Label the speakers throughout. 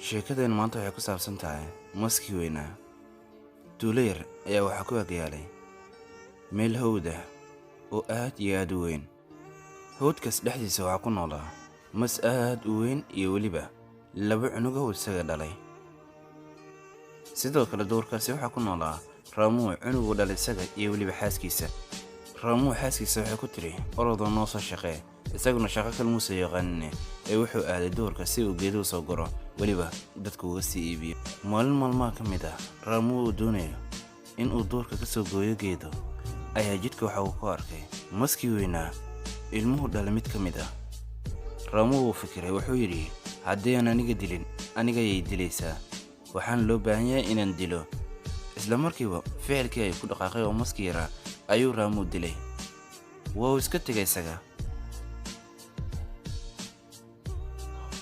Speaker 1: Sheekadeen maanta waxay ku saabsan tahay maskii weynaa. Tuulo yar ayaa waxaa ku agyaalay meel hawd ah oo aad iyo aad u weyn. Hawdkaas dhexdiisa waxaa ku noolaa mas aad u weyn iyo weliba laba cunug oo isaga dhalay. Sidoo kale duurkaasi waxaa ku noolaa Raamuu, cunugu dhalay isaga iyo weliba xaaskiisa. Raamuu xaaskiisa waxay ku tiri, "Orodoo noo soo shaqee." Isaguna shaqo kale muusa yaqaanine ee wuxuu aaday duurka si uu geeduhu soo guro, weliba dadku uga sii iibiyo. Maalin maalmaha ka mid ah, Raamuu uu doonayo in uu duurka ka soo gooyo geedo ayaa jidka waxa uu ku arkay maskii weynaa ilmuhu dhalay mid ka mid ah. Raamuu wuu fikiray, wuxuu yidhi, "Haddii aan aniga dilin, anigayay dilaysaa. Waxaana loo baahan yahay inaan dilo." Isla markiiba ficilkii ay ku dhaqaaqay oo maskii yaraa ayuu Raamuu dilay. Waa uu iska tegay isaga.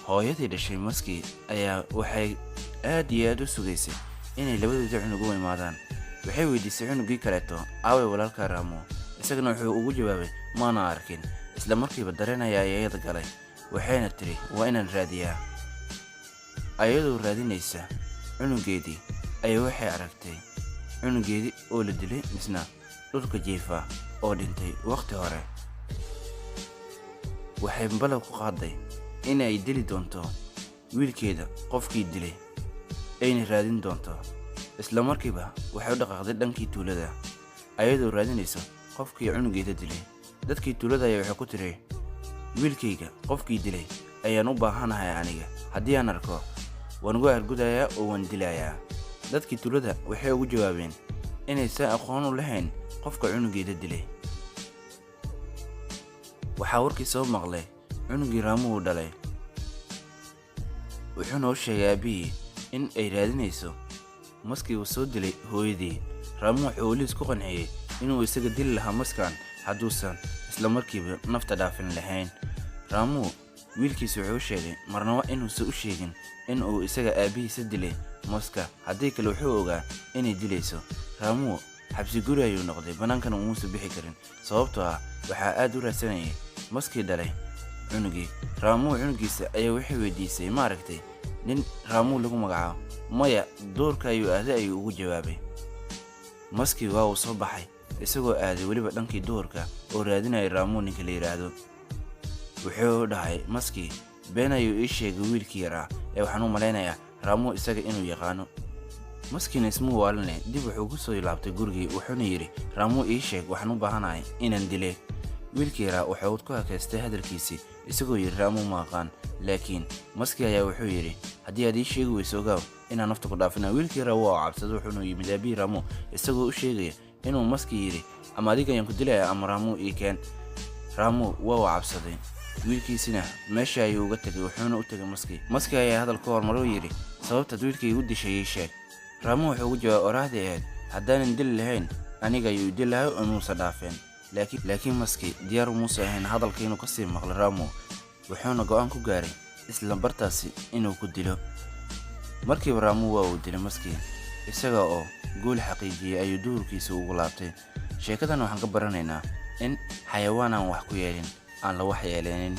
Speaker 1: Hooyadii dhashay maskii ayaa waxay aad iyo aad u sugaysay inay labadoodii cunug u imaadaan. Waxay weydiisay cunugii kaleeto, "Aaway walaalka Raamo?" Isagana wuxuu ugu jawaabay, "Maana arkin." Isla markiiba dareen ayaa iyada galay, waxayna tiri, "Waa inaan raadiyaa." Ayadoo raadinaysa cunugeedii ayaa waxay aragtay cunugeedii oo la dilay, misna dhulka jiifa oo dhintay wakhti hore. Waxay ballan ku qaaday inay dili doonto wiilkeeda qofkii dilay, ayna raadin doonto. Isla markiiba waxay u dhaqaaqday dhankii tuulada ayadoo raadinayso qofkii cunugeeda dilay. Dadkii tuulada ayaa waxay ku tiri, "Wiilkayga qofkii dilay ayaan u baahanahay aniga. Haddii aan arko, waan ugu argudayaa oo waan dilayaa." Dadkii tuulada waxay ugu jawaabeen inaysan aqoon u lahayn qofka cunugeeda dilay. Waxaa warkii soo maqlay cunugii Raamuu uu dhalay, wuxuuna u sheegay aabbihii in ay raadinayso maskii uu soo dilay hooyadii. Raamuu wuxuu weli ku qanciyey inuu isaga dili lahaa maskan hadduusan isla markiiba nafta dhaafin lahayn. Raamuu wiilkiisa wuxuu u sheegay marnaba inuusan u sheegin in uu isaga aabbihiisa dilay maska, haddii kale wuxuu ogaa inay dilayso. Raamuu xabsi guri ayuu noqday, bannaankana umuusan bixi karin, sababtoo ah waxaa aad u raadsanayay maskii dhalay cunugii. Raamuu cunugiisa ayaa waxay weydiisay, "Ma aragtay nin Raamuu lagu magacaabo?" "Maya, duurka ayuu aaday," ayuu ugu jawaabay. Maskii waa uu soo baxay isagoo aaday weliba dhankii duurka oo raadinaya Raamuu ninka la yidhaahdo. Wuxuu dhahay maskii, "Been ayuu ii sheegay wiilkii yaraa ee waxaan u malaynayaa Raamuu isaga inuu yaqaano." Maskiina ismuu waaline, dib wuxuu ku soo laabtay gurigii, wuxuuna yidhi, "Raamuu ii sheeg, waxaan u baahanahay inaan dile." Wiilkii yaraa wuxuu ku hakaystay hadalkiisii isagoo yidhi, "Raamuu ma aqaan." Laakiin maskii ayaa wuxuu yidhi, "Haddii aad ii sheegi weyso, ogaaw inaan nafta ku dhaafina." Wiilkii yaraa waa cabsaday, wuxuuna yimid aabihii Raamuu isagoo u sheegaya inuu maskii yidhi, "Ama adiga ayaan ku dilaya ama Raamuu ii keen." Raamuu waa uu cabsaday, wiilkiisina meesha ayuu uga tegay, wuxuuna u tegay maskii. Maskii ayaa hadal ka hormaray oo yidhi, "Sababtaad wiilkayga u dishay ii sheeg." Raamuu wuxuu ugu jawaabay oraahdii ahayd, "Haddaanan dili lahayn, aniga ayuu dili lahay oo muusa dhaafeen." Laakiin maski diyaar umuusa ahayn hadalka inuu kasii maqlo Raamuu, wuxuuna go'aan ku gaaray isla bartaasi inuu ku dilo. Markiiba Raamuu waa uu dilay maskii, isaga oo guul xaqiijiyey ayuu duhurkiisa ugu laabtay. Sheekadan waxaan ka baranaynaa in xayawaan aan wax ku yeelin aan la wax yeeleenin.